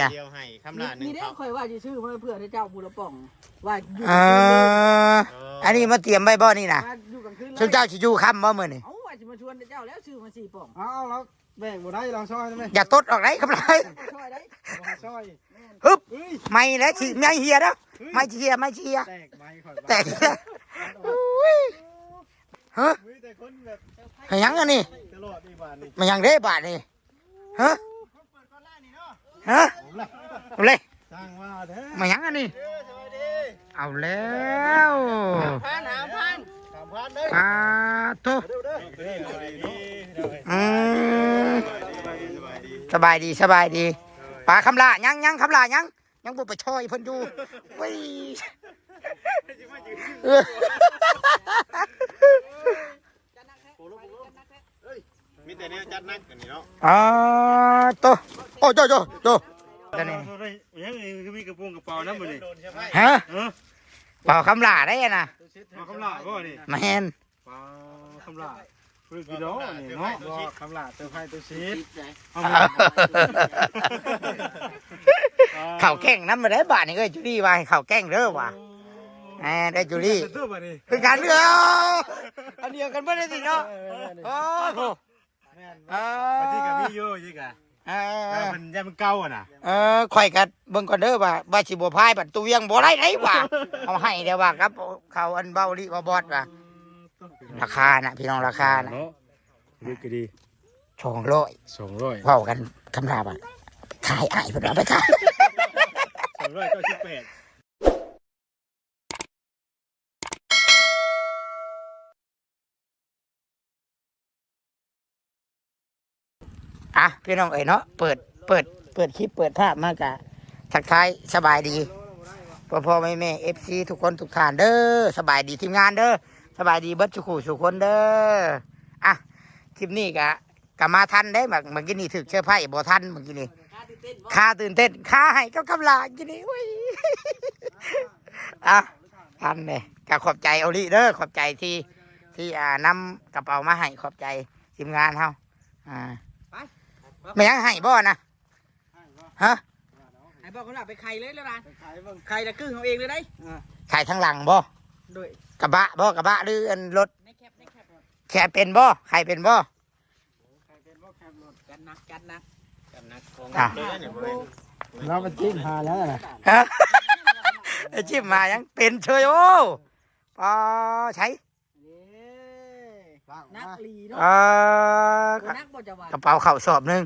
ດຽວໃຫ້ຄຳຫຼ້າໜຶ່ງເຂົ້າ ນີ້ເດ້ ຂ້ອຍວ່າຊິຊື້ມາເພື່ອເຈົ້າຜູ້ລະປ່ອງ ວ່າຢູ່ ເອີ ອັນນີ້ມາຕຽມໄວ້ບໍ່ນີ້ນະ? ວ່າຢູ່ກາງຄືນເລີຍ ຊຸມເຈົ້າຊິຢູ່ຄ່ຳບໍ່ມື້ນີ້? ເອົ້າ ວ່າຊິມາຊວນເຈົ້າແລ້ວ ຊື້ມາສີ່ປ່ອງ ເອົາ ເອົາ ລາວແບ່ງບໍ່ໄດ້ ລາວຊ່ອຍໄດ້ໄໝ? ຢ່າຕົດອອກໄດ້ຄຳຫຼ້າ ຊ່ອຍໄດ້ ບໍ່ໃຫ້ຊ່ອຍ ຮຶບ ເອີຍ ໄມ້ແລ້ວຊິ ໄມ້ເຮຍເດີ ເອີຍ ໄມ້ຊິເຮຍ ໄມ້ຊິເຮຍ ແຕກໄມ້ຂ້ອຍ ແຕກ ໂອ້ຍ ຮະ ມີແຕ່ຄົນແບບ ເຮັດຫຍັງອັນນີ້? ຕະຫຼອດນີ້ບາດນີ້ ແມ່ນຫຍັງເດ້ບາດນີ້? ຮະ ຮະ ເອົາເລີຍ ຊ່າງວ່າແທ້ ມາຫຍັງອັນນີ້? ເອີ ສະບາຍດີ ເອົາແລ້ວ ພັນ ຫ້າພັນ ສາມພັນເດີ ອາໂຕ ເດີ ເດີ ອືມ ສະບາຍດີ ສະບາຍດີ ປາຄຳຫຼ້າ ຍັງ ຍັງ ຄຳຫຼ້າ ຍັງ ຍັງບໍ່ໄປຊ່ອຍເພິ່ນຢູ່ ໂອ້ຍ ເອີ ມີແຕ່ແນວຈັດໜັກອັນນີ້ເນາະ ອາໂຕ ໂອ້ ໂຕ ໂຕ ໂຕ ຕົວນີ້ ຍັງຄືມີກະໂປງກະເປົານຳມື້ນີ້ ຮະ ເອີ ເປົາຄຳຫຼ້າໄດ໋ນະ ເປົາຄຳຫຼ້າບໍ່ນີ້? ແມ່ນ ປາຄຳຫຼ້າ ພຶກຢູ່ດອກນີ້ເນາະ ບໍ່ ຄຳຫຼ້າເຊີໄພຕູ້ຊິດ ເຂົ້າແກ້ງນຳໄດ້ບາດນີ້ ເອີຍ ຈູດີວ່າໃຫ້ເຂົ້າແກ້ງເດີວ່າ ໂອ້ ແມ່ນໄດ໋ ຈູດີ ຄືກັນເດີ ອັນດຽວກັນເບິດເລີຍຕິເນາະ ເອີ ໂອ້ໂຫ ແມ່ນ ເອີ ບາງທີກໍມີຢູ່ ນີ້ກະ ເອີ ເອີ ມັນ ຢ້ານມັນເກົ່າຫັ້ນນະ ເອີ ຂ້ອຍກໍເບິ່ງກ່ອນເດີວ່າ ວ່າຊິບໍ່ພາຍບັດຕູວຽງບໍ່ໄດ້ໄດ໋ວ່າ ເອົາໃຫ້ແດ່ວ່າກັບເຂົາ ອັນເວົ້າລິເວົ້າບອດວ່າ ລາຄານະ ພີ່ນ້ອງ ລາຄານະ ເນາະ ເລກກໍດີ ສອງຮ້ອຍ ສອງຮ້ອຍ ເວົ້າກັນຄຳລາວວ່າ ຂາຍອ້າຍເພິ່ນວ່າ ໄປຂາຍ ສອງຮ້ອຍເກົ້າສິບແປດ ອ່ະ ພີ່ນ້ອງເອີຍເນາະ ເປີດ ເປີດ ເປີດຄລິບເປີດພາບມາກະທັກທາຍສະບາຍດີພໍ່ໆແມ່ໆ ເອັຟຊີ ທຸກຄົນທຸກທ່ານເດີ ສະບາຍດີທີມງານເດີ ສະບາຍດີເບິດສູ່ຄູ່ສູ່ຄົນເດີ ອ່ະ ຄລິບນີ້ກະ ກະມາທັນເດ້ ເມື່ອ ເມື່ອກີ້ນີ້ຖືກເຊີໄພບໍ່ທັນ ເມື່ອກີ້ນີ້ ຄາຕື່ນເຕັ້ນ ຄາຕື່ນເຕັ້ນ ຄາໄຫ້ກັບຄຳຫຼ້າກີ້ນີ້ ໂອ້ຍ ອ່ະ ທັນເດ້ ກະຂອບໃຈໂອລິເດີ ຂອບໃຈທີ່ ທີ່ ອ່າ ນຳກະເປົາມາໃຫ້ ຂອບໃຈທີມງານເຮົາ ອ່າ ໄປ ແມ່ນຫຍັງ ໄຫ້ບໍ່ນະ? ຮະ ໃຫ້ບອກເຂົາວ່າໄປໄຂເລີຍລະນະ ໄຂແລ້ວກຶ້ງເອົາເອງເລີຍໄດ໋ ອ່າ ໄຂທາງຫຼັງບໍ່? ໂດຍ ກະບະບໍ່? ກະບະ ຫຼື ອັນລົດ? ໃນແຄັບ ໃນແຄັບ ແຄບເປັນບໍ່? ໄຂເປັນບໍ່? ຈັດໜັກ ຈັດໜັກ ຈັດໜັກຂອງ ອ່ະ ເລີຍນີ້ ລາວໄປຈີບຫາແລ້ວນະ ຮະ ໄປຈີບຫາຫຍັງ ເປັນເຊີຍ ໂອ້ ປາ ໃສ ນີ້ ໜັກອີ່ຫຼີເນາະ ເອີ ໜັກບໍ່ຈະວ່າ ກະເປົາເຂົ້າສອບໜຶ່ງ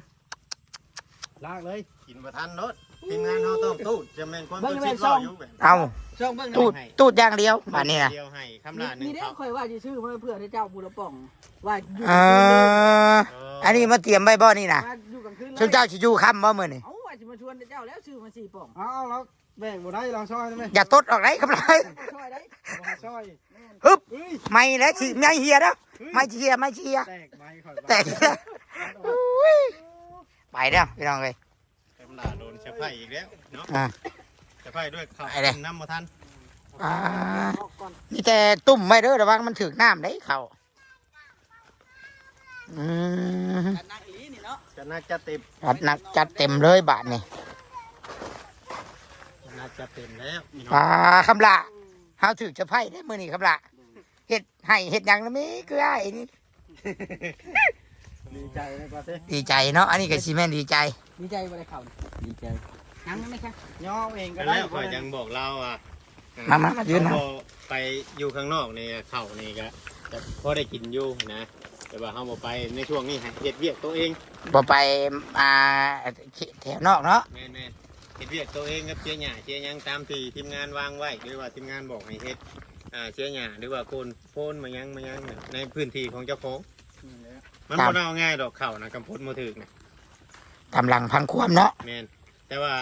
ລາກເລີຍ ກິນບໍ່ທັນໂລດ ທີມງານເຮົາຕ້ອງຕູດ ຈະແມ່ນຄວາມ ເບິ່ງ ຕຸດຊິດ ເບິ່ງ ເວົ້າຢູ່ແບບ ເອົ້າ ຊ່ອງເບິ່ງ ຕູດ ຕູດຢ່າງດຽວ ບາດນີ້ນະ ດຽວໃຫ້ຄຳຫຼ້າໜຶ່ງ ນີ້ເດ້ ເຂົ້າ ຂ້ອຍວ່າຊິຊື້ມາເພື່ອເຈົ້າຜູ້ລະປ່ອງ ວ່າຢູ່ ອ່າ ເອີ ອັນນີ້ມາຕຽມໄວ້ບໍ່ນີ້ນະ? ວ່າຢູ່ກາງຄືນເລີຍ ຊຸມເຈົ້າຊິຢູ່ຄ່ຳບໍ່ມື້ນີ້? ເອົ້າ ວ່າຊິມາຊວນເຈົ້າແລ້ວ ຊື້ມາສີ່ປ່ອງ ເອົາ ເອົາ ລາວແບ່ງບໍ່ໄດ້ ລາວຊ່ອຍໄດ້ໄໝ? ຢ່າຕົດອອກໄດ໋ ຄຳຫຼ້າ ຊ່ອຍໄດ້ ບໍ່ໃຫ້ຊ່ອຍ ຮຶບ ເອີຍ ໄມ້ແລ້ວຊິ ໄມ້ເຮຍເດີ ເອີຍ ໄມ້ຊິເຮຍ ໄມ້ຊິເຮຍ ແຕກໄມ້ຂ້ອຍ ແຕກ ໂອ້ຍ ໄປແລ້ວພີ່ນ້ອງເອີຍ ຄຳຫຼ້າໂດນເຊີໄພອີກແລ້ວເນາະ ອ່າ ເຊີໄພດ້ວຍເຂົ້າ ໄປເດ້ ນຳບໍ່ທັນ ອ່າ ມີແຕ່ຕຸ້ມໄວ້ເດີ ລະວັງມັນຖືກນ້ຳເດ້ເຂົ້າ ອືມ ຈັດໜັກອີ່ຫຼີນີ້ເນາະ ຈັດໜັກຈັດເຕັມ ຈັດໜັກຈັດເຕັມເລີຍບາດນີ້ ຈັດໜັກຈັດເຕັມແລ້ວພີ່ນ້ອງ ອ່າ ຄຳຫຼ້າ ເຮົາຖືກເຊີໄພເດ້ມື້ນີ້ ຄຳຫຼ້າ ເຮັດໄຮ່ເຮັດຫຍັງນະ ມີເກືອອ້າຍນີ້ ດີໃຈເນາະ ດີໃຈເນາະ ອັນນີ້ກໍຊິແມ່ນດີໃຈ ດີໃຈບໍ່ໄດ້ເຂົ້າ ດີໃຈ ຍັງໄດ້ໄໝຄະ? ຍໍເອງກໍໄດ້ ແລ້ວຂ້ອຍຈັ່ງບອກລາວວ່າ ອ່າ ມາ ມາ ມາຢືນ ເຮົາບໍ່ໄປຢູ່ຂ້າງນອກນີ້ ເຂົ້ານີ້ກໍ ກໍພໍໄດ້ກິນຢູ່ນະ ແຕ່ວ່າເຮົາບໍ່ໄປໃນຊ່ວງນີ້ ໃຫ້ເຮັດວຽກໂຕເອງ ບໍ່ໄປ ອ່າ ແຖວນອກເນາະ ແມ່ນໆ ເຮັດວຽກໂຕເອງກັບເສຍຫຍ້າເສຍຫຍັງຕາມທີ່ທີມງານວາງໄວ້ ຫຼືວ່າທີມງານບອກໃຫ້ເຮັດ ອ່າ ເສຍຫຍ້າ ຫຼືວ່າໂຄ່ນໂພນມາຫຍັງມາຫຍັງໃນພື້ນທີ່ຂອງເຈົ້າຂອງ ມັນບໍ່ເນົ່າງ່າຍດອກເຂົ້ານະ ກຳພົດບໍ່ຖືກນະ ຕາມຫຼັງພັງຄວາມເນາະ ແມ່ນ ແຕ່ວ່າ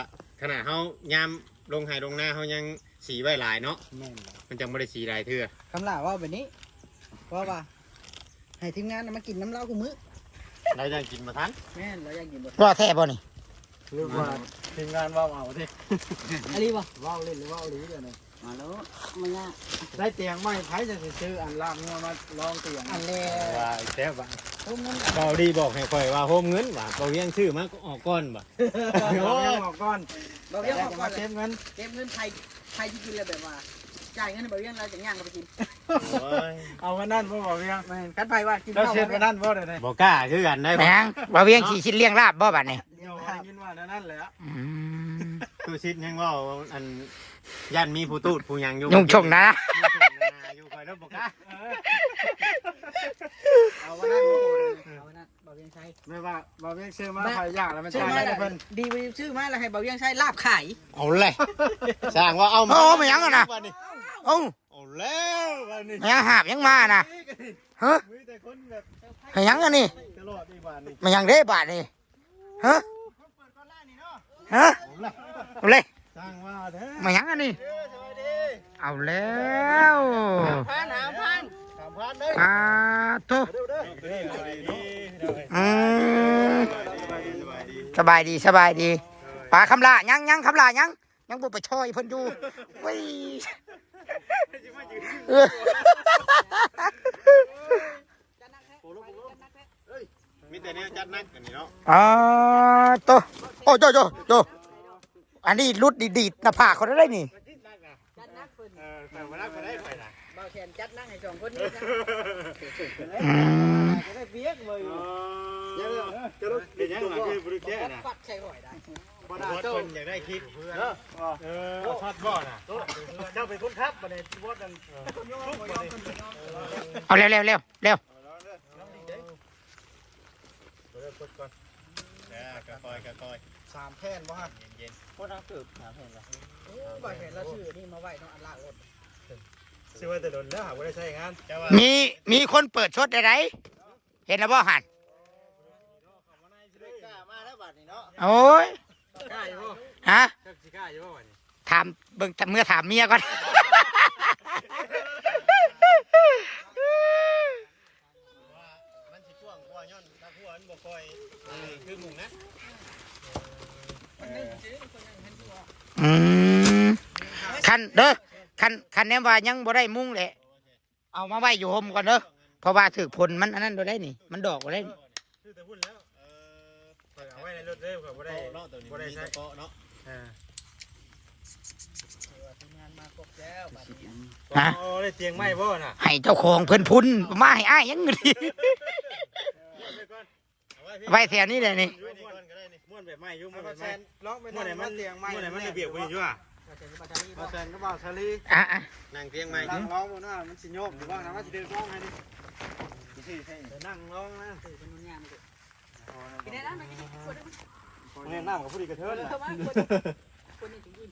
ຂະໜາດເຮົາຍາມລົງໄຮ່ລົງນາເຮົາຍັງສີໄວ້ຫຼາຍເນາະ ແມ່ນ ມັນຈັ່ງບໍ່ໄດ້ສີຫຼາຍເທື່ອ ຄຳຫຼ້າເວົ້າແບບນີ້ ເວົ້າວ່າ ໃຫ້ທີມງານນະມາກິນນຳລາວຄູ່ມື້ ລາວຢ້ານກິນບໍ່ທັນ ແມ່ນ ລາວຢ້ານກິນບໍ່ທັນ ວ່າແທ້ບໍ່ນີ້? ຫຼືວ່າທີມງານເວົ້າເອົາເດ້ ອີ່ຫຼີບໍ່? ເວົ້າຫຼິ້ນຫຼືເວົ້າອີ່ຫຼີດຽວນີ້ ມາໂລດ ບໍ່ຍາກ ໄດ້ຕຽງໃໝ່ ໃຜຈະຊິຊື້ອັນລາບງົວມາລອງຕຽງ ອັນແລະ ວ່າອີກແລ້ວບາດ ໂຮມເງິນ ເບົາດີບອກໃຫ້ຂ້ອຍວ່າໂຮມເງິນວ່າ ເບົາວຽງຊື້ມາກໍອອກກ່ອນວ່າ ເອົາເງິນອອກກ່ອນ ເບົາວຽງອອກກ່ອນ ແລ້ວມາເກັບເງິນ ເກັບເງິນ ໃຜ ໃຜທີ່ກິນແລ້ວແບບວ່າ ຈ່າຍເງິນໃຫ້ເບົາວຽງ ແລ້ວຈັ່ງຍ່າງເຂົ້າໄປກິນ. ໂອ້ຍ ເອົາວັນນັ້ນບໍ່ ເບົາວຽງ? ແມ່ນ ຄັນໃຜວ່າກິນ ເຈົ້າເຮັດວັນນັ້ນບໍ່ ດຽວນີ້? ບໍ່ກ້າຄືກັນໄດ໋. ເປັນຫຍັງ ເບົາວຽງຊິຊິລ້ຽງລາບບໍ່ບັດນີ້? ເຈົ້າໄດ້ຍິນວ່າແນວນັ້ນແຫຼະ. ອືມ ຕູ້ຊິດຍັງເວົ້າ ອັນ ຢ້ານມີຜູ້ຕູດຜູ້ຫຍັງຢູ່ ຍຸງຊົງນາ ຍຸງຊົງນາຢູ່ ຂ້ອຍເລີ່ມບໍ່ກ້າ. ເອີ ເອົາວັນນັ້ນບໍ່ ເອົາວັນນັ້ນ ເບົາວຽງໄຊ ແມ່ນວ່າເບົາວຽງຊື້ມາ ແມ່ນ ໃຜຢາກແລ້ວມັນ ຊື້ມາແລ້ວ ຈ່າຍໃຫ້ເພິ່ນ ດີກວ່າຊື້ມາແລ້ວໃຫ້ເບົາວຽງໄຊລາບຂາຍ. ເອົາແຫຼະ ສ້າງວ່າເອົາ ເອົາ ເອົາ ເປັນຫຍັງຫັ້ນນະ ບາດນີ້ ເອົ້າ ເອົາແລ້ວບາດນີ້ ຫາຫາບຫຍັງມານະ ຮະ ມີແຕ່ຄົນແບບ ເຮັດຫຍັງອັນນີ້ ຕະຫຼອດອີກບາດນີ້ ແມ່ນຫຍັງເດ້ບາດນີ້ ຮະ ຮະ ເອົາແຫຼະ ເອົາແຫຼະ ສ້າງວ່າແທ້ ມາຫຍັງອັນນີ້ ເອີ ສະບາຍດີ ເອົາແລ້ວ ສາມພັນ ສາມພັນ ສາມພັນເດີ ສາທຸ ເດີ ເດີ ເດີ ອືມ ສະບາຍດີ ສະບາຍດີ ປ້າຄຳຫຼ້າ ຍັງ ຍັງ ຄຳຫຼ້າ ຍັງ ຍັງບໍ່ໄປຊ່ອຍເພິ່ນຢູ່ ໂອ້ຍ ເອີ ມີແຕ່ແນວຈັດໜັກອັນນີ້ເນາະ ອ່າ ໂຕ ໂອ້ ໂຕ ໂຕ ໂຕ ອັນນີ້ຫຼຸດດີດໆ ໜ້າຜາກເຂົາໄດ້ນີ້ ຈັດໜັກເພິ່ນ ເອີ ຂ້ອຍບໍ່ນັບບໍ່ໄດ້ຂ້ອຍນະ ບ່າວແສນຈັດໜັກໃຫ້ສອງຄົນນີ້ຊະ ອືມ ຈະໄດ້ປຽກເວີຍ ເອີ ເປັນຫຍັງລະຄືບໍ່ໄດ້ແກ້ນະ ປັດໃສ່ຂ້ອຍໄດ້ ບໍ່ໄດ້ ເພິ່ນຢາກໄດ້ຄລິບ ເອີ ເອີ ເອົາຊັດບໍ່ນະ ເຈົ້າເປັນຄົນຂັບບັດນີ້ ບໍ່ ເອີ ເອົາແລ້ວ ແລ້ວ ແລ້ວ ເອົາເລີຍ ເອົາເລີຍ ເອົາເລີຍ ກົດກ່ອນ ເອີ ຄ່ອຍໆ ຄ່ອຍໆ ສາມແຜ່ນບໍ່ຮະ ເຢັນໆ ບໍ່ທັນເກີບ ສາມແຜ່ນລະ ໂອ້ ບ່າວແສນລາວຊື້ອັນນີ້ມາໄວ້ເນາະ ອັນລາກລົດ ຊື້ໄວ້ແຕ່ດົນແລ້ວ ຫາບໍ່ໄດ້ໃຊ້ງານ ມີ ມີຄົນເປີດສົດໃດໆ ເຫັນແລ້ວບໍ່ຫັ້ນ ບໍ່ໄດ້ກ້າມາແລ້ວບາດນີ້ເນາະ ໂອ້ຍ ກ້າຢູ່ບໍ່ ຮະ ຈັກຊິກ້າຢູ່ບໍ່ບາດນີ້ ຖາມເບິ່ງ ເມືອຖາມເມຍກ່ອນ ວ່າມັນຊິກວ້າງກວ່າ ຍ້ອນລາຫົວມັນບໍ່ຄ່ອຍ ເອີ ຄືໝູ່ນະ ອືມ ຄັນເດີ ຄັນ ຄັນແນມວ່າຍັງບໍ່ໄດ້ມຸງແຫຼະ ເອົາມາໄວ້ຢູ່ຮົ່ມກ່ອນເດີ ເພາະວ່າຖືກຝົນມັນອັນນັ້ນໂດດໄດນີ້ ມັນດອກໂດດໄດນີ້ ຊື້ແຕ່ພຸ້ນແລ້ວ ເອີ ຂ້ອຍເອົາໄວ້ໃນລົດເດີ ຂ້ອຍບໍ່ໄດ້ ເກາະເນາະ ໂຕນີ້ ບໍ່ໄດ້ໃຊ້ ມີແຕ່ເກາະເນາະ ເອີ ທີມງານມາຄົບແລ້ວບາດນີ້ ຮະ ອໍ ໄດ້ຕຽງໃໝ່ບໍ່ນະ ໃຫ້ເຈົ້າຂອງເພິ່ນພຸ້ນ ມາໃຫ້ອ້າຍຫຍັງ ເອົາໄວ້ກ່ອນ ເອົາໄວ້ແຖວນີ້ແຫຼະນີ້ ໄວ້ນີ້ກ່ອນກໍໄດ້ນີ້ ມ້ວນແບບໃໝ່ຢູ່ ມ້ວນແບບໃໝ່ ລອງໄປ ມ້ວນໃຫ້ມັນ ຕຽງໃໝ່ ມ້ວນໃຫ້ມັນລະບຽບກວ່ານີ້ຢູ່ຫວາ ບ່າວແສນກັບບ່າວສາລີ ອ່ະໆ ນັ່ງຕຽງໃໝ່ ນັ່ງລອງເບິ່ງນະ ມັນຊິໂຍກຢູ່ບໍ່ນະ ມັນຊິດຶງລົງໃຫ້ນີ້ ນີ້ ນີ້ ນັ່ງລອງນະ ເອີ ເພິ່ນມັນຍ່າງ ກິນໄດ້ນະ ມາກິນນີ້ ເອົານ້ຳກັບຜູ້ດີກະເທີນ ເອີ ມາ ຄົນນີ້ຈຶ່ງອີ່ມ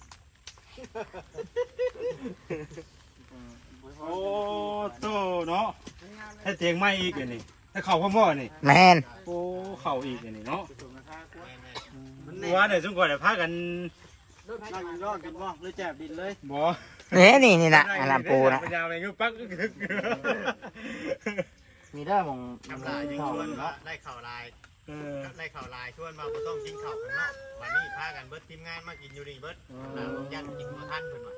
ໂອ້ ໂຕເນາະ ໃຫ້ຕຽງໃໝ່ອີກອັນນີ້ ໃຫ້ເຂົ້າພ້ອມບໍ່ນີ້ ແມ່ນ ໂອ້ ເຂົ້າອີກອັນນີ້ເນາະ ແມ່ນໆ ມື້ວານນີ້ຊຸມຂ້ອຍພາກັນ ນັ່ງຢູ່ນອກກິນບໍ່ ຫຼືແຈບດິນເລີຍ ບໍ່ ນີ້ ນີ້ ນີ້ນະ ອັນນັ້ນປູນະ ຍາວໄປງຶບປັກ ມີໄດ້ໝ່ອງ ຄຳຫຼ້າຍັງຊວນວ່າໄດ້ເຂົ້າຫຼາຍ ເອີ ໄດ້ເຂົ້າຫຼາຍ ຊວນວ່າບໍ່ຕ້ອງກິນເຂົ້າຂ້າງນອກ ບາດນີ້ພາກັນເບິດທີມງານມາກິນຢູ່ນີ້ເບິດ ເອີ ຄຳຫຼ້າບໍ່ຢ້ານກິນບໍ່ທັນເພິ່ນວ່າ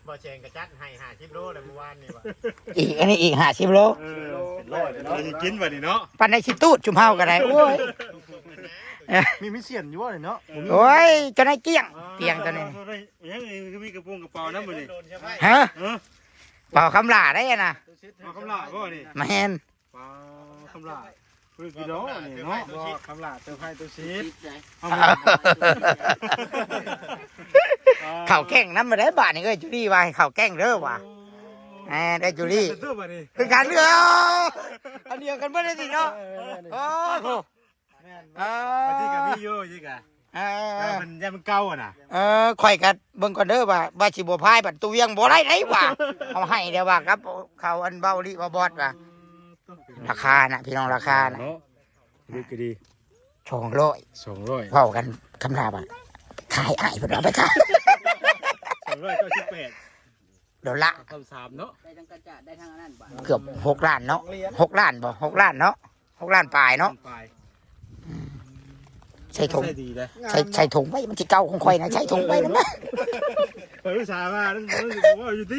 ບໍ່ແຊງກະຈັດໃຫ້ຫ້າສິບໂລແລ້ວມື້ວານນີ້ວ່າ ອີກ ອັນນີ້ອີກຫ້າສິບໂລ ເອີ ເປັນຮ້ອຍເລີຍເນາະ ກິນບາດນີ້ເນາະ ປານໃດຊິຕູດຊຸມເຮົາກໍໄດ້ ໂອ້ຍ ມີ ມີສ່ຽນຢູ່ບໍ່ນີ້ເນາະ ບໍ່ມີ ໂອ້ຍ ເຈົ້ານາຍກ້ຽງ ອ່າ ກ້ຽງຕົວນີ້ ຍັງຄືມີກະໂປງກະເປົານຳມື້ນີ້ ຮະ ເອີ ເປົາຄຳຫຼ້າໄດ໋ນະ ເປົາຄຳຫຼ້າບໍ່ນີ້ ແມ່ນ ປາ ຄຳຫຼ້າ ບໍ່ໄດ້ກິນດອກນີ້ເນາະ ບໍ່ ຄຳຫຼ້າເຕີໄພໂຕຊິດ ເຂົ້າແກ້ງນຳບໍ່ໄດ້ບາດນີ້ ເອີຍ ຈູດີວ່າໃຫ້ເຂົ້າແກ້ງເດີວ່າ ໂອ້ ແມ່ນເດີຈູດີ ຄືກັນເດີບາດນີ້ ຄືກັນເດີ ອັນດຽວກັນເບິດເລີຍຕິເນາະ ເອີ ໂອ້ໂຫ ແມ່ນ ເອີ ບາງທີກໍມີຢູ່ ຢູ່ກະ ເອີ ແຕ່ວ່າມັນ ຢ້ານມັນເກົ່າຫັ້ນນະ ເອີ ຂ້ອຍກໍເບິ່ງກ່ອນເດີວ່າ ວ່າຊິບໍ່ພາຍບັດຕູວຽງບໍ່ໄດ້ໄດ໋ວ່າ ເອົາໃຫ້ແລ້ວວ່າກັບເຂົາ ອັນເວົ້າລີເວົ້າບອດວ່າ ລາຄານະ ພີ່ນ້ອງ ລາຄານະ ເນາະ ເລິກກໍດີ ສອງຮ້ອຍ ສອງຮ້ອຍ ເວົ້າກັນຄຳລາວວ່າ ຂາຍອ້າຍເພິ່ນວ່າໄປຂາຍ ສອງຮ້ອຍເກົ້າສິບແປດ ໂດລາ ທຳສາມເນາະ ໄດ້ທັງກະຈາດ ໄດ້ທັງອັນນັ້ນບາດ ເກືອບຫົກລ້ານເນາະ ຫົກລ້ານບໍ່ ຫົກລ້ານເນາະ ຫົກລ້ານປາຍເນາະ ປາຍ ອືມ ໃສ່ຖົງ ໃສ່ດີເດ້ ໃສ່ ໃສ່ຖົງໄວ້ ມັນຊິເກົ່າຂອງຂ້ອຍນະ ໃສ່ຖົງໄວ້ນຳ ຂ້ອຍອຸດສ່າວ່ານັ້ນ ມັນຊິບໍ່ເວົ້າຢູ່ຕິ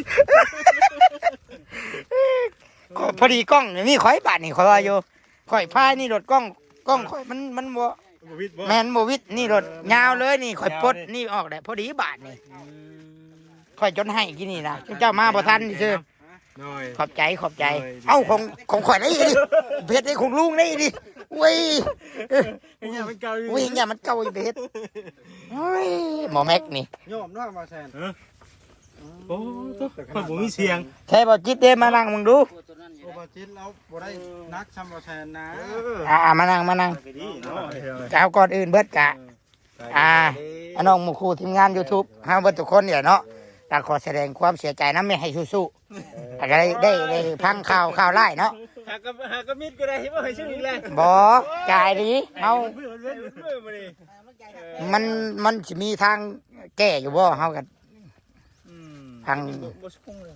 ກໍພໍດີກ້ອງນີ້ຂ້ອຍ ບາດນີ້ຂ້ອຍວ່າຢູ່ ຂ້ອຍພາຍນີ້ໂລດ ກ້ອງ ກ້ອງຂ້ອຍມັນ ມັນບໍ່ ບໍ່ວິດບໍ່? ແມ່ນບໍ່ວິດ ນີ້ໂລດ ເອີ ມັນຍາວເລີຍນີ້ ຂ້ອຍປົດ ຍາວເລີຍ ນີ້ອອກແຫຼະ ພໍດີບາດນີ້ ອືມ ຂ້ອຍຈົນໄຫ້ກີ້ນີ້ນະ ເຈົ້າມາບໍ່ທັນຊື່. ໂດຍ ຂອບໃຈ ຂອບໃຈ ໂດຍ ເອົ້າ ຂອງ ຂອງຂ້ອຍໄດ້ນີ້ ເຮັດໃຫ້ຂອງລຸງໄດ້ນີ້ ໂອ້ຍ ເອີ ເຮັດຫຍັງມັນເກົ່າຢູ່ ໂອ້ຍ ເຮັດຫຍັງມັນເກົ່າຢູ່ ໄປເຮັດ ໂອ້ຍ ໝໍແມັກນີ້ ຍອມເນາະ ບໍ່ແຊນ ເອີ ໂອ້ ໂທ້ ຂ້ອຍບໍ່ມີສຽງ ໃຊ້ບໍ່ຈິດເດ້ ມານັ່ງເບິ່ງດູ ໂອ້ ບໍ່ຈິດລາວບໍ່ໄດ້ໜັກຊ່ຳບໍ່ແຊນນະ ເອີ ອ່າ ມານັ່ງ ມານັ່ງ ເອົາກ່ອນອື່ນເບິດກະ ເອີ ອ່າ ນ້ອງໝູ່ຄູ່ທີມງານຢູທູບເຮົາເບິດທຸກຄົນນີ້ແຫຼະເນາະ ກໍຂໍສະແດງຄວາມເສຍໃຈນຳ ໃຫ້ສູ້ໆ ເອີ ກໍໄດ້ ໄດ້ ໄດ້ຟັງຂ່າວ ຂ່າວຮ້າຍເນາະ ຫາກໍ ຫາກໍມິດກໍໄດ້ ບໍ່ໃຫ້ຊື່ອີກແລ້ວ ບໍ່ ຈາຍດີ ເຮົາ ມັນ ມັນຊິມີທາງແກ້ຢູ່ບໍ່ ເຮົາກໍ ອືມ ທາງ ບໍ່ ບໍ່ຊຸ່ງເລີຍ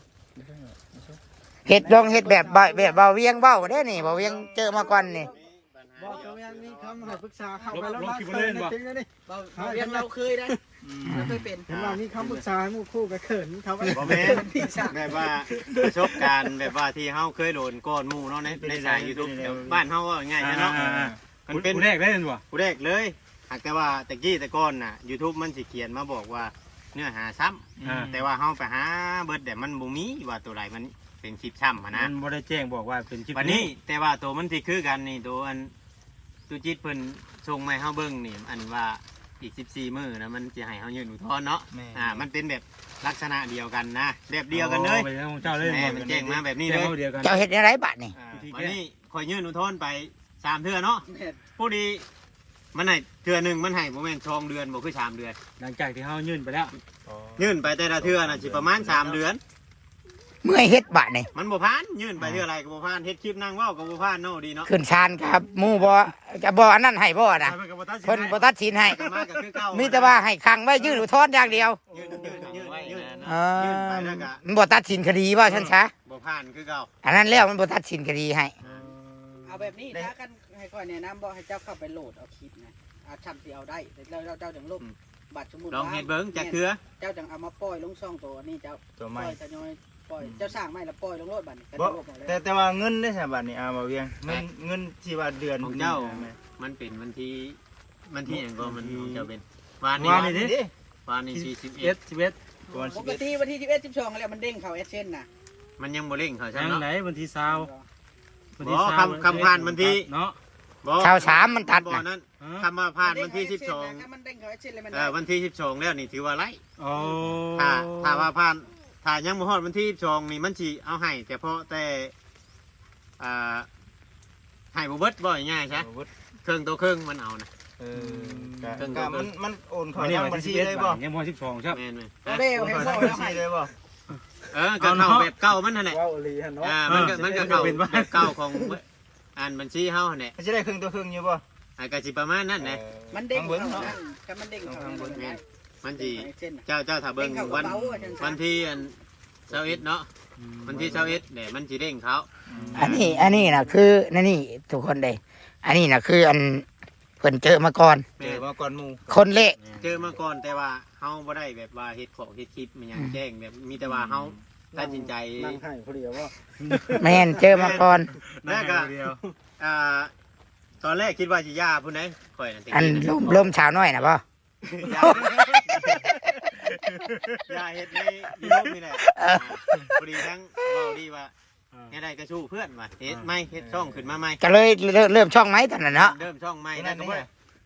ເຮັດ ລອງເຮັດແບບ ແບບ ແບບເບົາວຽງເວົ້າເດ້ນີ້ ເບົາວຽງເຈີມາກ່ອນນີ້ ບໍ່ ເຈົ້າຍັງມີຄຳໃຫ້ປຶກສາ ເຂົ້າໄປແລ້ວ ລົງ ລົງຄລິບໄປເລີຍ ເນາະ ເປັນຈັ່ງໃດນີ້ ເວົ້າ ເວົ້າວຽງລາວເຄີຍໄດ້ ອືມ ເຮົາເຄີຍເປັນ ເຫັນວ່າມີຄຳປຶກສາໃຫ້ໝູ່ຄູ່ກໍເຂີນ ເຂົ້າໄປ ບໍ່ແມ່ນ ແບບວ່າປະສົບການ ແບບວ່າທີ່ເຮົາເຄີຍໂດນກ່ອນໝູ່ເນາະ ໃນ ໃນສາຍຢູທູບ ເປັນຈັ່ງໃດ ແບບບ້ານເຮົາເວົ້າງ່າຍໆ ອ່າ ຊະເນາະ ອ່າ ມັນເປັນ ຜູ້ແລກເລີຍແມ່ນບໍ່? ຜູ້ແລກເລີຍ ຫາກແຕ່ວ່າແຕ່ກີ້ແຕ່ກ່ອນນະ ຢູທູບມັນຊິຂຽນມາບອກວ່າເນື້ອຫາຊ້ຳ ອ່າ ແຕ່ວ່າເຮົາໄປຫາເບິດແລ້ວ ມັນບໍ່ມີວ່າໂຕໃດມັນເປັນຄລິບຊ້ຳຫັ້ນນະ ມັນບໍ່ໄດ້ແຈ້ງບອກວ່າເປັນຄລິບ ບັດນີ້ ນີ້ ແຕ່ວ່າໂຕມັນທີ່ຄືກັນນີ້ ໂຕອັນ ຕຸຈິດເພິ່ນສົ່ງມາໃຫ້ເຮົາເບິ່ງນີ້ ອັນວ່າອີກສິບສີ່ມື້ນະ ມັນຊິໃຫ້ເຮົາຍື່ນອຸທອນເນາະ ແມ່ນ ອ່າ ມັນເປັນແບບລັກສະນະດຽວກັນນະ ແບບດຽວກັນເລີຍ ອໍ ເປັນຂອງເຈົ້າເລີຍ ແມ່ນ ມັນແຈ້ງມາແບບນີ້ເລີຍ ແຈ້ງມາດຽວກັນ ເຈົ້າເຮັດແນວໃດບາດນີ້? ອ່າ ບັດນີ້ຂ້ອຍຍື່ນອຸທອນໄປສາມເທື່ອເນາະ ແມ່ນ ພໍດີ ມັນໃຫ້ເທື່ອໜຶ່ງ ມັນໃຫ້ບໍ່ແມ່ນສອງເດືອນບໍ່ ຄືສາມເດືອນ ຫຼັງຈາກທີ່ເຮົາຍື່ນໄປແລ້ວ ອໍ ຍື່ນໄປແຕ່ລະເທື່ອນະ ຊິປະມານສາມເດືອນ ເມື່ອຍເຮັດບາດນີ້ ມັນບໍ່ຜ່ານ ຍື່ນໄປເທື່ອໃດກໍບໍ່ຜ່ານ ເຮັດຄລິບນັ່ງເວົ້າກໍບໍ່ຜ່ານເນາະ ດີເນາະ ຂຶ້ນສານກັບໝູ່ບໍ່ ຈະບໍ່ອັນນັ້ນໃຫ້ບໍ່ນະ ເພິ່ນບໍ່ຕັດສິນໃຫ້ ມາກໍຄືເກົ່າ ມີແຕ່ວ່າໃຫ້ຂັງໄວ້ຍື່ນອຸທອນຢ່າງດຽວ ຍື່ນ ຍື່ນ ຍື່ນ ຍື່ນ ອ່າ ຍື່ນໄປແລ້ວກໍ ມັນບໍ່ຕັດສິນຄະດີວ່າຊັ້ນຊະ ບໍ່ຜ່ານຄືເກົ່າ ອັນນັ້ນແລ້ວມັນບໍ່ຕັດສິນຄະດີໃຫ້ ເອີ ເອົາແບບນີ້ ຖ້າຄັນໃຫ້ຂ້ອຍແນະນຳບໍ່ ໃຫ້ເຈົ້າເຂົ້າໄປໂຫຼດເອົາຄລິບນະ ອ່າ ຊ່ຳຊິເອົາໄດ້ ແລ້ວເຈົ້າຈັ່ງລົບ ອືມ ບາດສົມມຸດ ລອງເຮັດເບິ່ງຈັກເທື່ອ ເຈົ້າຈັ່ງເອົາມາປ່ອຍລົງຊ່ອງໂຕນີ້ ເຈົ້າ ໂຕໃໝ່ ປ່ອຍ ທະຍອຍປ່ອຍ ອືມ ເຈົ້າສ້າງໃໝ່ແລ້ວປ່ອຍລົງໂລດ ບາດນີ້ ບໍ່ ແຕ່ ແຕ່ວ່າເງິນເດ້ຊະ ບາດນີ້ ອ່າ ບໍ່ວຽງ ເງິນ ແມ່ນ ເງິນທີ່ວ່າເດືອນຂອງເຈົ້າ ແມ່ນ ມັນເປັນວັນທີ ວັນທີຫຍັງກໍມັນຂອງເຈົ້າເປັນ ວານນີ້ ວານນີ້ເດ້ ວານນີ້ ວັນທີສິບເອັດ ສິບເອັດ ປະມານສິບເອັດ ປົກກະຕິວັນທີສິບເອັດ ສິບສອງແລ້ວມັນເດ້ງເຂົ້າແອັດເຊັນນະ ມັນຍັງບໍ່ເດ້ງເຂົ້າຊ້ຳເນາະ ຍັງໃດ ວັນທີຊາວ ວັນທີຊາວ ບໍ່ ຄຳ ຄຳຜ່ານວັນທີ ເນາະ ບໍ່ ຊາວສາມມັນຕັດນະ ຄຳວ່າຜ່ານວັນທີສິບສອງ ເອີ ວັນທີສິບສອງແລ້ວນີ້ຖືວ່າໄລ່ ອໍ ຖ້າ ຖ້າວ່າຜ່ານ ຖ້າຍັງບໍ່ຮອດວັນທີສິບສອງນີ້ ມັນຊິເອົາໃຫ້ສະເພາະແຕ່ ອ່າ ໃຫ້ບໍ່ເບິດ ເວົ້າງ່າຍໆຊະ ໃຫ້ບໍ່ເບິດ ເຄິ່ງຕໍ່ເຄິ່ງມັນເອົານະ ເອີ ອືມ ເຄິ່ງຕໍ່ເຄິ່ງ ມັນ ມັນໂອນເຂົ້າທາງບັນຊີເລີຍບໍ່? ຍັງບໍ່ຮອດສິບສອງຊ້ຳ ແມ່ນໆ ໂອເຄ ໂອເຄ ໂອເຄ ເຂົ້າບັນຊີເລີຍບໍ່? ເອີ ກໍເຂົ້າແບບເກົ່າມັນຫັ້ນແຫຼະ ເວົ້າອີ່ຫຼີຫັ້ນເນາະ ອ່າ ມັນກໍ ເອີ ມັນກໍເຂົ້າແບບເກົ່າຂອງ ອັນບັນຊີເຮົາຫັ້ນແຫຼະ ມັນຊິໄດ້ເຄິ່ງຕໍ່ເຄິ່ງຢູ່ບໍ່? ອ່າ ກໍຊິປະມານນັ້ນແຫຼະ ເອີ ມັນເດ້ງເຂົ້າ ລອງເບິ່ງເນາະ ຄັນມັນເດ້ງເຂົ້າ ລອງເບິ່ງ ແມ່ນ ມັນຊິ ເດ້ງເຂົ້າເອັດເຊັນນະ ເຈົ້າ ເຈົ້າຖ້າເບິ່ງວັນ ເດ້ງເຂົ້າກະເບົາວ່າຊັ້ນຊະ ວັນທີອັນຊາວເອັດເນາະ ອືມ ວັນທີຊາວເອັດແຫຼະ ມັນຊິເດ້ງເຂົ້າ ອືມ ອັນນີ້ ອັນນີ້ນະ ຄື ອັນນີ້ທຸກຄົນເດ້ ອັນນີ້ນະ ຄື ອັນ ເພິ່ນເຈີມາກ່ອນ ແມ່ນ ເຈີມາກ່ອນໝູ່ ຄົນແລກ ເຈີມາກ່ອນ ແຕ່ວ່າເຮົາບໍ່ໄດ້ແບບວ່າເຮັດຂອງເຮັດຄລິບ ແມ່ນຫຍັງ ອືມ ແຈ້ງ ແບບ ມີແຕ່ວ່າເຮົາ ອືມ ຕັດສິນໃຈ ນັ່ງໄຫ້ຜູ້ດຽວບໍ່? ແມ່ນ ເຈີມາກ່ອນ ແລ້ວກໍ ນັ່ງໄຫ້ຜູ້ດຽວ ອ່າ ຕອນແລກຄິດວ່າຊິຢ່າພຸ້ນໃດ໋ ຂ້ອຍນັ້ນ ອັນລົມ ລົມສາວນ້ອຍນະບໍ່? ຢ່າ ຢ່າເຮັດໃນຢູທູບນີ້ແຫຼະ ເອີ ພໍດີທັງເວົ້າດີວ່າ ອ່າ ແນວໃດກໍສູ້ເພື່ອນວ່າ ເຮັດໃໝ່ ອ່າ ເຮັດຊ່ອງຂຶ້ນມາໃໝ່ ກໍເລີຍເລີ່ມ ເລີ່ມຊ່ອງໃໝ່ຕອນນັ້ນເນາະ ເລີ່ມຊ່ອງໃໝ່ ຕົວນັ້ນ ແລ້ວກໍບໍ່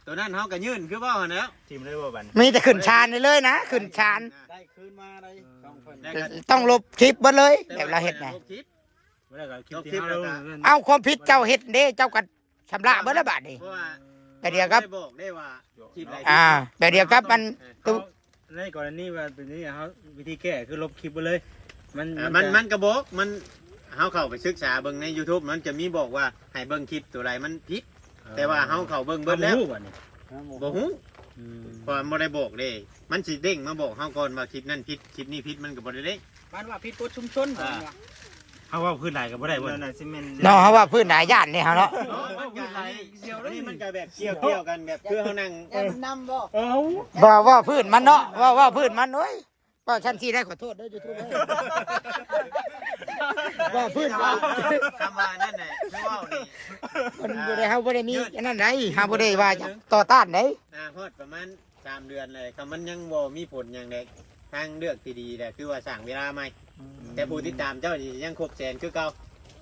ຕົວນັ້ນເຮົາກໍຍື່ນຄືເວົ້າຫັ້ນແຫຼະ ຖິ້ມເລີຍບໍ່ບັດນີ້ ມີແຕ່ຂຶ້ນຊານໄດ້ເລີຍນະ ຂຶ້ນຊານ ໄດ້ຄືນມາໄດ້ ເອີ ສອງຄົນ ແລ້ວກໍຕ້ອງລົບຄລິບເບິດເລີຍ ແບບລາວເຮັດນະ ລົບຄລິບ ບໍ່ໄດ້ກໍຄລິບທີ່ເຮົາ ເອົາຄວາມຜິດເຈົ້າເຮັດເດ້ ເຈົ້າກໍ ຊຳລະເບິດລະບາດນີ້ ເພາະວ່າ ແບບດຽວກັບ ບໍ່ໄດ້ບອກໄດ້ວ່າຄລິບໃດ ອ່າ ແບບດຽວກັບອັນ ເອີ ຕຸ ເຮົາ ໃນກໍລະນີວ່າເປັນນີ້ ເຮົາ ວິທີແກ້ຄືລົບຄລິບເບິດເລີຍ ມັນ ເອີ ມັນ ມັນ ຈະ ມັນກະບອກ ມັນ ເຮົາເຂົ້າໄປສຶກສາເບິ່ງໃນຢູທູບ ມັນຈະມີບອກວ່າໃຫ້ເບິ່ງຄລິບຕົວໃດມັນຜິດ ເອີ ແຕ່ວ່າເຮົາເຂົ້າເບິ່ງເບິດແລ້ວ ເຮົາບໍ່ຮູ້ບັດນີ້ ບໍ່ຮູ້ ອືມ ເພາະມັນບໍ່ໄດ້ບອກເດ້ ມັນຊິເດ້ງມາບອກເຮົາກ່ອນວ່າຄລິບນັ້ນຜິດ ຄລິບນີ້ຜິດ ມັນກໍບໍ່ໄດ້ເດ້ງ ປານວ່າຜິດກົດຊຸມຊົນ ອ່າ ເຮົາເວົ້າພື້ນຫຼາຍກໍບໍ່ໄດ້ບໍ່ ນັ້ນນະຊິແມ່ນ ເນາະ ເຮົາເວົ້າພື້ນຫຼາຍຢ້ານເດ້ເຮົາເນາະ ເນາະ ມັນກໍຫຼາຍ ອັນນີ້ມັນກໍແບບກ່ຽວ ກ່ຽວກັນ ແບບຄືເຮົານັ່ງ ແມ່ນນຳບໍ່ ເອີ ເວົ້າ ເວົ້າພື້ນມັນເນາະ ເວົ້າ ເວົ້າພື້ນມັນ ໂອ້ຍ ເວົ້າຊັ້ນຊີ້ໄດ້ ຂໍໂທດເດີ ຢູທູບເດີ. ວ່າພື້ນ ຄຳວ່ານັ້ນແຫຼະ ຄືເວົ້ານີ້ ມັນບໍ່ໄດ້ ເຮົາບໍ່ໄດ້ມີອັນນັ້ນໃດ ເຮົາບໍ່ໄດ້ວ່າຈະຕໍ່ຕ້ານໃດ. ອ່າ ຮອດປະມານສາມເດືອນແລ້ວ ຄັນມັນຍັງບໍ່ມີຜົນຫຍັງໃດ ທາງເລືອກທີ່ດີແຫຼະ ຄືວ່າສ້າງເວລາໃໝ່. ອືມ ແຕ່ຜູ້ຕິດຕາມເຈົ້ານີ້ຍັງຄົບແສນຄືເກົ່າ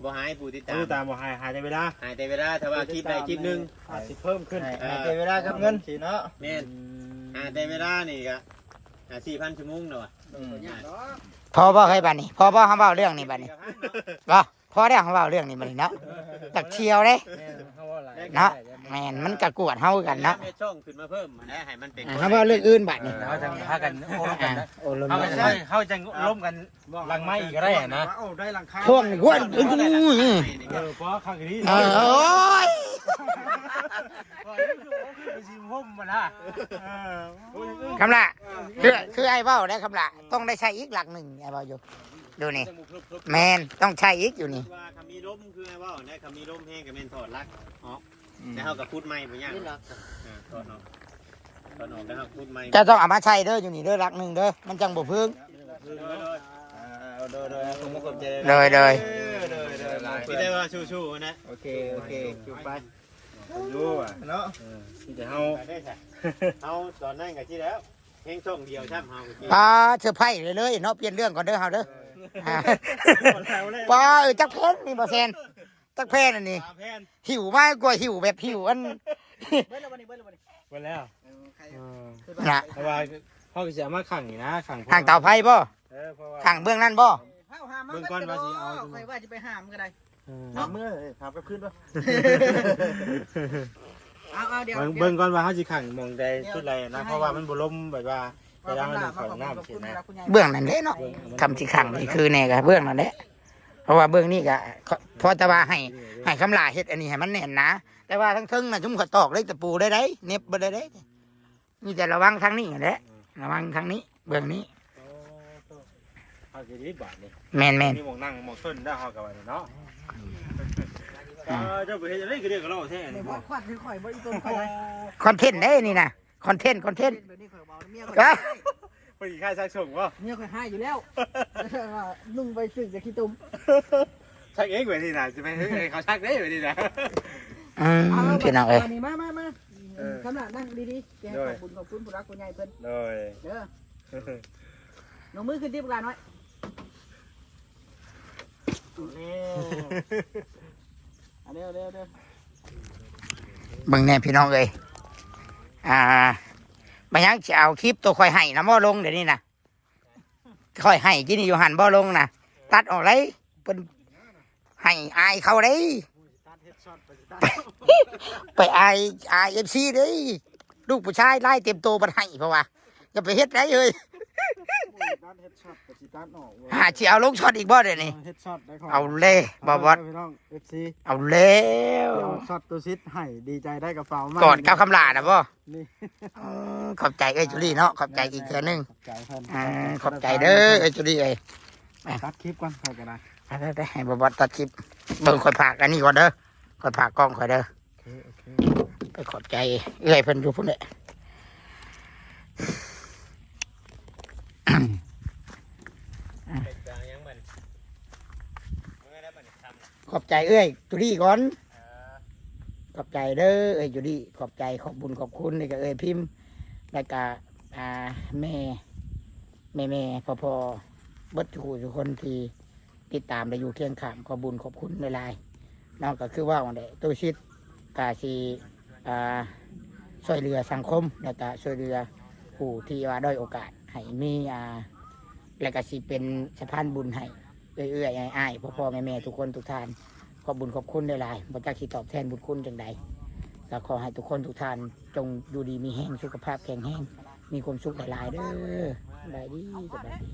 ບໍ່ຫາຍຜູ້ຕິດຕາມ ຜູ້ຕິດຕາມບໍ່ຫາຍ ຫາຍແຕ່ເວລາ ຫາຍແຕ່ເວລາ ຖ້າວ່າຄລິບໃດຄລິບໜຶ່ງ ອາດຊິເພີ່ມຂຶ້ນ ໃຫ້ ໃຫ້ແຕ່ເວລາກັບເງິນຊີ້ເນາະ. ແມ່ນ ອືມ ຫາແຕ່ເວລານີ້ກະ ອ່າ ສີ່ພັນຊົ່ວໂມງແລ້ວວ່າ. ອືມ ພໍບໍ່ເຮີ້ຍ ບາດນີ້ ພໍບໍ່ ເຮົາເວົ້າເລື່ອງນີ້ ບາດນີ້ ບໍ່ ພໍແລ້ວ ເຮົາເວົ້າເລື່ອງນີ້ ບາດນີ້ເນາະ ຈັກທ່ຽວເດ້ ແມ່ນ ເຮົາເວົ້າຫຼາຍ ເນາະ ແມ່ນ ມັນກະກວດເຮົາຄືກັນເນາະ ເຮັດຊ່ອງຂຶ້ນມາເພີ່ມຫັ້ນແຫຼະ ໃຫ້ມັນເປັນ ອ່າ ເຮົາເວົ້າເລື່ອງອື່ນ ບາດນີ້ ເອີ ເຮົາຈັ່ງພາກັນໂອ້ລົມກັນ ອ່າ ໂອ້ລົມ ເຮົາຈັ່ງ ເຮົາຈັ່ງລົມກັນ ຫຼັງໄມ້ອີກກໍໄດ້ນະ ໂອ້ ໄດ້ຫຼັງຄາ ພວກນີ້ ເອີ ພໍຄັກອີ່ຫຼີ ເອີ ໂອ້ຍ ຄຳຫຼ້າ ຄື ຄືອ້າຍເວົ້າໄດ໋ ຄຳຫຼ້າ ຕ້ອງໄດ້ໃຊ້ອີກຫຼັກໜຶ່ງ ອ້າຍເວົ້າຢູ່ ຢູ່ນີ້ ແມ່ນ ຕ້ອງໃຊ້ອີກຢູ່ນີ້ ວ່າຄັນມີລົມ ຄືອ້າຍເວົ້ານະ ຄັນມີລົມແຮງກໍແມ່ນຖອດຫຼັກອອກ ອືມ ແລ້ວເຮົາກໍຂຸດໃໝ່ບໍ່ຍາກ ອ່າ ຖອດອອກ ຖອດອອກແລ້ວເຮົາຂຸດໃໝ່ ເຈົ້າຕ້ອງເອົາມາໃສ່ເດີ ຢູ່ນີ້ເດີ ຫຼັກໜຶ່ງເດີ ມັນຈັ່ງບໍ່ເພິ່ງ ໂດຍ ໂດຍ ອ່າ ໂດຍ ໂດຍ ຂອບໃຈ ໂດຍ ໂດຍ ເອີ ໂດຍ ໂດຍ ມີແຕ່ວ່າສູ້ໆນະ ໂອເຄ ໂອເຄ ສູ້ໄປ ຢູ່ວ່າເນາະ ເອີ ມີແຕ່ເຮົາ ເຮົາຕອນນັ້ນກໍຊິແລ້ວ ແຮງຊ່ອງດຽວຊ້ຳເຮົາກໍຊິ ປາ ເຊີໄພຣສ໌ເລີຍເນາະ ປ່ຽນເລື່ອງກ່ອນເດີເຮົາເດີ ເອີ ອ່າ ປາ ເອີ ຈັກແຜ່ນນີ້ ບໍ່ແຊນ ຈັກແຜ່ນອັນນີ້ ສາມແຜ່ນ ຫິ້ວມາກວ່າຫິ້ວແບບຫິ້ວອັນ ເບິດແລ້ວບໍ່ນີ້ ເບິດແລ້ວບໍ່ນີ້ ເບິດແລ້ວ ເອີ ນະ ເພາະວ່າເຮົາກໍຊິເອົາມາຂັງນີ້ນະ ຂັງ ຂັງເຕົາໄຟບໍ່? ເອີ ເພາະວ່າຂັງເບື້ອງນັ້ນບໍ່? ເຮົາຫາມາ ເບິ່ງກ່ອນວ່າຊິເອົາ ເບິດແລ້ວ ຂ້ອຍວ່າຊິໄປຫາມກໍໄດ້ ເອີ ເນາະ ຫາມເມືອ ເອີ ຫາມກັບຄືນບໍ່? ເອົາ ເອົາ ດຽວ ເບິ່ງ ເບິ່ງກ່ອນວ່າເຮົາຊິຂັງໝ່ອງໃດ ດຽວ ສຸດໃດນະ ເພາະວ່າມັນບໍ່ລົມ ແບບວ່າ ເວລາເຮົາໜຶ້ງເຂົ້ານ້ຳຊີ້ນະ ເບື້ອງນັ້ນແຫຼະເນາະ ເບື້ອງ ຄຳຊິຂັງນີ້ຄືແນ່ກໍເບື້ອງນັ້ນແຫຼະ ເພາະວ່າເບື້ອງນີ້ກໍ ພໍແຕ່ວ່າໃຫ້ ໃຫ້ຄຳຫຼ້າເຮັດອັນນີ້ໃຫ້ມັນແໜ້ນໜາ ແຕ່ວ່າທາງເທິງນະ ຊຸມຂ້ອຍຕອກເລີຍ ຕະປູເລີຍໄດ໋ ເນັບເບິດເລີຍໄດ໋ ມີແຕ່ລະວັງທາງນີ້ຫັ້ນແຫຼະ ລະວັງທາງນີ້ ເບື້ອງນີ້ ໂອ້ ເຮົາຊິໄດ້ບາດນີ້ ແມ່ນໆ ມີໝ່ອງນັ່ງໝ່ອງຊົນແລ້ວເຮົາກໍວ່າເນາະ ອືມ ເອີ ເຈົ້າໄປເຮັດຫຍັງໃດຄືເດ້ກໍເລົ່າແທ້ນີ້ ຄວັນຄືຂ້ອຍບໍ່ ອີຕົນຂ້ອຍ ຄອນເທັນເດ້ນີ້ນະ ຄອນເທັນ ຄອນເທັນ ແບບນີ້ຂ້ອຍເວົ້າ ເມຍຂ້ອຍ ເອີ ເພິ່ນຂີ້ຄ້ານຊັກສົ່ງບໍ່? ເມຍຂ້ອຍຮ້າຍຢູ່ແລ້ວ ນຸ່ງໄປຊື້ຢາຂີ້ຕົມ ຊັກເອງໄວ້ນີ້ນະ ຈະໄປໃຫ້ເຂົາຊັກເດ້ໄວ້ນີ້ນະ ອືມ ເອົາ ພີ່ນ້ອງເອີຍ ບາດນີ້ມາ ມາ ມາ ເອີ ຄຳຫຼ້ານັ່ງດີໆ ຊິໃຫ້ຂອບບຸນຂອບຄຸນຜູ້ຫຼັກຜູ້ໃຫຍ່ເພິ່ນ ໂດຍ ເດີ ຍົກມືຂຶ້ນຕິ ບັກຫຼ້ານ້ອຍ ເອົາເດ້ ເອົາເດ້ ເອົາເດ້ ເບິ່ງແດ່ພີ່ນ້ອງເອີຍ ອ່າ ມາຍັງຊິເອົາຄລິບໂຕຂ້ອຍໃຫ້ນຳບໍ່ລົງດຽວນີ້ນະ ຂ້ອຍໃຫ້ກິນຢູ່ຫັ້ນບໍ່ລົງນະ ຕັດອອກໄດ໋ ເພິ່ນໃຫ້ອາຍເຂົາໄດ໋ ໄປອາຍ ອາຍເອັຟຊີເດ້ ລູກຜູ້ຊາຍລາຍເຕັມໂຕບັດໃຫ້ ເພາະວ່າ ຢ່າໄປເຮັດໄດເຮີ້ຍ ຕັດເຮັດຊັອດກໍຊິຕັດອອກເວີຍ ຫາຊິເອົາລົງຊັອດອີກບໍ່ດຽວນີ້ ເຮັດຊັອດໄດ້ ເອົາແລ້ວ ບໍ່ ບໍ່ ພີ່ນ້ອງເອັຟຊີ ເອົາແລ້ວ ຊິເອົາຊັອດຕຸສິດໃຫ້ ດີໃຈໄດ້ກະເປົາໃໝ່ ກອດກັບຄຳຫຼ້ານະບໍ່? ນີ້ ເອີ ຂອບໃຈເອື້ອຍຈູລີເນາະ ຂອບໃຈອີກເທື່ອໜຶ່ງ ຂອບໃຈເພິ່ນ ອ່າ ຂອບໃຈເດີເອື້ອຍຈູລີເອີຍ ຕັດຄລິບກ່ອນ ຂ້ອຍກໍໄດ້ ໄປໆ ໃຫ້ບໍ່ບອດຕັດຄລິບ ເບິ່ງຂ້ອຍພາກອັນນີ້ກ່ອນເດີ ຂ້ອຍພາກກ້ອງຂ້ອຍເດີ ໂອເຄ ໂອເຄ ໄປຂອບໃຈເອື້ອຍເພິ່ນຢູ່ພຸ້ນແຫຼະ ຂອບໃຈເອື້ອຍຈູລີກ່ອນ ຂອບໃຈເດີເອື້ອຍຈູລີ ຂອບໃຈ ຂອບບຸນຂອບຄຸນ ແລ້ວກະເອື້ອຍພິມ ແລ້ວກະ ອ່າ ແມ່ ແມ່ໆ ພໍ່ໆ ເບິດທຸກຜູ້ທຸກຄົນທີ່ຕິດຕາມ ແລະ ຢູ່ຄຽງຂ້າງ ຂອບບຸນຂອບຄຸນຫຼາຍໆ ເນາະ ກໍຄືເວົ້າຫັ້ນແຫຼະ ຕຸສິດກະຊິ ອ່າ ຊ່ວຍເຫຼືອສັງຄົມ ແລ້ວກະຊ່ວຍເຫຼືອຜູ້ທີ່ວ່າດ້ອຍໂອກາດ ໃຫ້ມີ ອ່າ ແລະກະຊິເປັນສະພານບຸນໃຫ້ ເອື້ອຍໆ ອ້າຍໆ ພໍ່ໆ ແມ່ໆ ທຸກຄົນທຸກທ່ານ ຂອບບຸນຂອບຄຸນຫຼາຍໆ ບໍ່ຈັກຊິຕອບແທນບຸນຄຸນຈັ່ງໃດ ກໍຂໍໃຫ້ທຸກຄົນທຸກທ່ານ ຈົ່ງຢູ່ດີມີແຮງ ສຸຂະພາບແຂງແຮງ ມີຄວາມສຸກຫຼາຍໆເດີ ສະບາຍດີ ສະບາຍດີ.